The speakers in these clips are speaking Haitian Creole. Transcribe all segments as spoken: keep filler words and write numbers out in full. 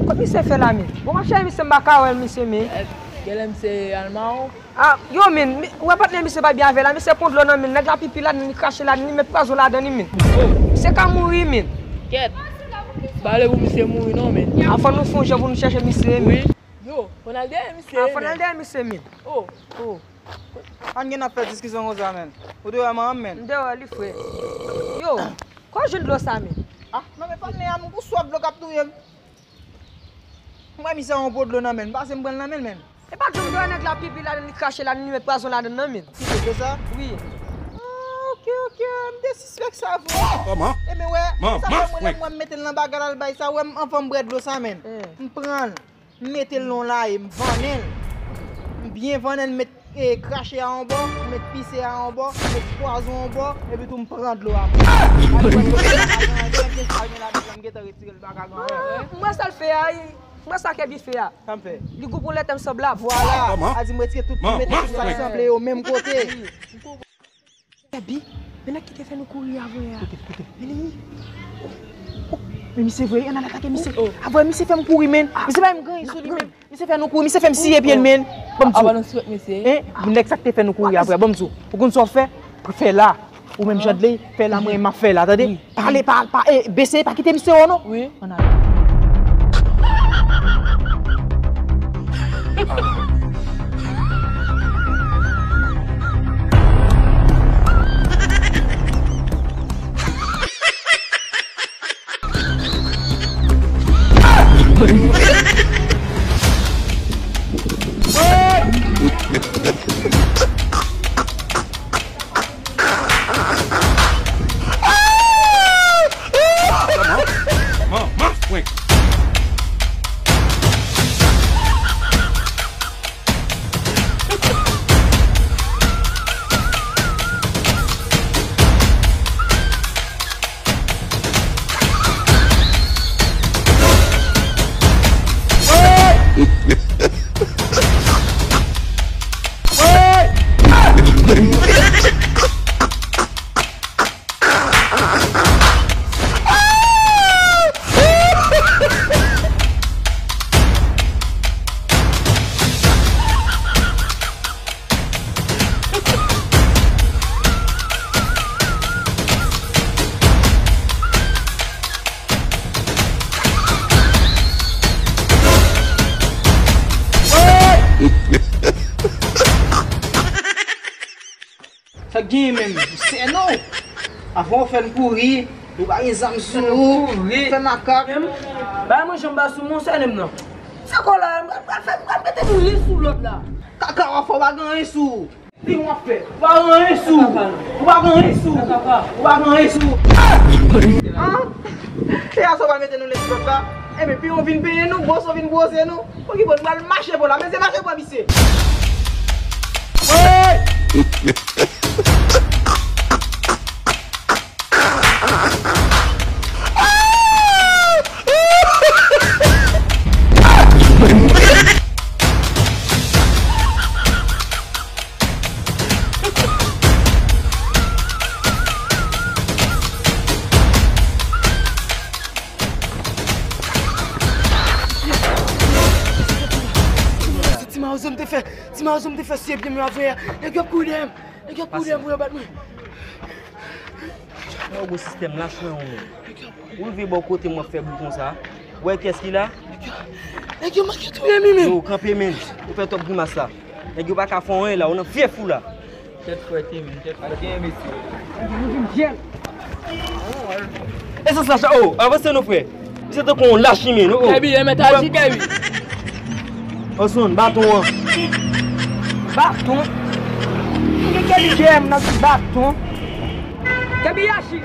Kot misye fè la, men? Bon, m ap chèche misye, m pa ka wè l, misye, men. Genlè misye al mawon. Ah, yo, men, mi-, ou wè patnè misye pa byen avè la, misye pran dlo nan men, nèg la pipi ladan, li krache ladan, li met pwazon ladan li, men. Oh. Misye ka mouri, men. Kèt. Pa vle pou misye mouri non, men. Ah, fò nou fè yon jan pou nou chèche misye, men. Wi. Yo, fò n al dèyè misye, men. Ah, fò n al dèyè misye, men. Oh. Oh. Pa n gen ap fè diskisyon konsa, men. Ou te wè manman m, men? M te wè li, frè. Yo, kò jwenn dlo sa, men? Ah, non, men patnè a, m gon swaf dlo k ap touye m. M wè misye a yon po dlo nan men l, m pase m pran l nan men l, men. E pa dlo m te wè nèg la pipi ladan, li krache ladan, li met pwazon ladan nan men. Ki te dlo sa? Wi. Ah, ok, ok, m te sispèk sa vre. Kòman? Ebyen wè, sa fè mwen lè m wè m mete l nan bagay la, l bay sa, wè m anvan m bwè dlo sa, men. M pran l, m mete l nan yon laye, m vannen l. M byen vannen l, m met e, krache a yon bò, m met pise a yon bò, m met pwazon yon bò, epi tou m pran dlo a. Al pran dlo a, pa gen anyen, gen sa l gen ladan, m gentan retire l, pa ka gen anyen. M wè sa l fè a, m wè sa Kèbi fè a. Sa m fè? Li gou pou lèt ansanm la. Vwala. Kòman? A di m retire tout, m mete tout sa ki sanble yo menm kote. Kèbi, men nèg ki te fè nou kouri a, vre a. Kote, kote? Men li. Oh, oh, men misye vre, ann al atake misye. Oh, oh. A vre, misye fè m kouri, men. Misye pa menm gen anyen sou li, men. Misye fè nou kouri, misye fè m siye pye l, men. Ban m di w. Aba nou swèt mesye. Hein? Nèg sa k te fè nou kouri a, vre, ban m di w. Ou konn sa w fè? Fè la. Ou menm jan de li, fè la, mwen m ap fè la, tande? Pale, pa, pa, e, bese, pa kite misye wè w, non. Wi. Ann ale. Sa k genyen menm? Sènen w. Avan w fè n kouri, ou pa gen zam sou ou, fè makak. Bay mwen janm ba sou mwen, sènen m nan. Sa kò la, m pral fè, m pral mete nou youn sou lòt la. Kaka w ap fè, w pa gen anyen sou ou. Di w ap fè. Ou pa gen anyen sou ou. Ou pa gen anyen sou ou. Ou pa gen anyen sou ou. Ah! E a sa w pral mete nou youn sou lòt la? Enben, pi w vin peye nou, bwose w vin bwose nou. Okipe w, nou pral mache pou la. Men se mache pou misye. Ti mawozo m te fè, ti mawozo m te fè siye pye m yo avè a. Nèg yo ap kouri dèyè m. Nèg yo ap kouri dèyè m pou yo bat mwen. Yon gwo sistèm lach mwen yon moun. Ou rive bò kote m w ap fè bri konsa. Ou wè kiyès ki la? Nèg yo, nèg yo manke touye m wi menm. Yo, kanpe men. Ou fè twòp grimas la. Nèg yo pa ka fè w anyen la, ou nan fyèf ou la. Tèt frèt wi menm, tèt frèt. Al gen mesye. Nèg yo vin fyèf. Esans la cha, oh, avanse non frè. Misye tankou yon lach imen, oh. Kèbi, e mèt aji, Kèbi. Oswald, baton an. Baton? Mwen gen Kèbi dèyè m nan ti baton. Kèbi aji.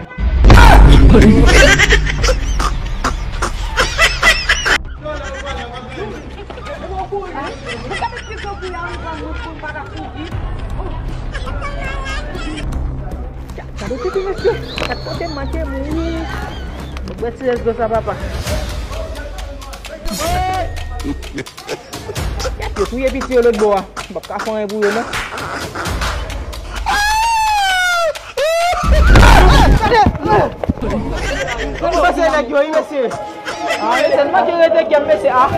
Gade pipi mesye, gad kote m manke mouri. Mwen bwè ti rès dlo sa papa. Yo touye piti yo lòt bò a. M p ap ka fè anyen pou yo non. Gade! Gade pase nèg yo wi mesye. Ah, mesye, n manke rete kèm, mesye, ah.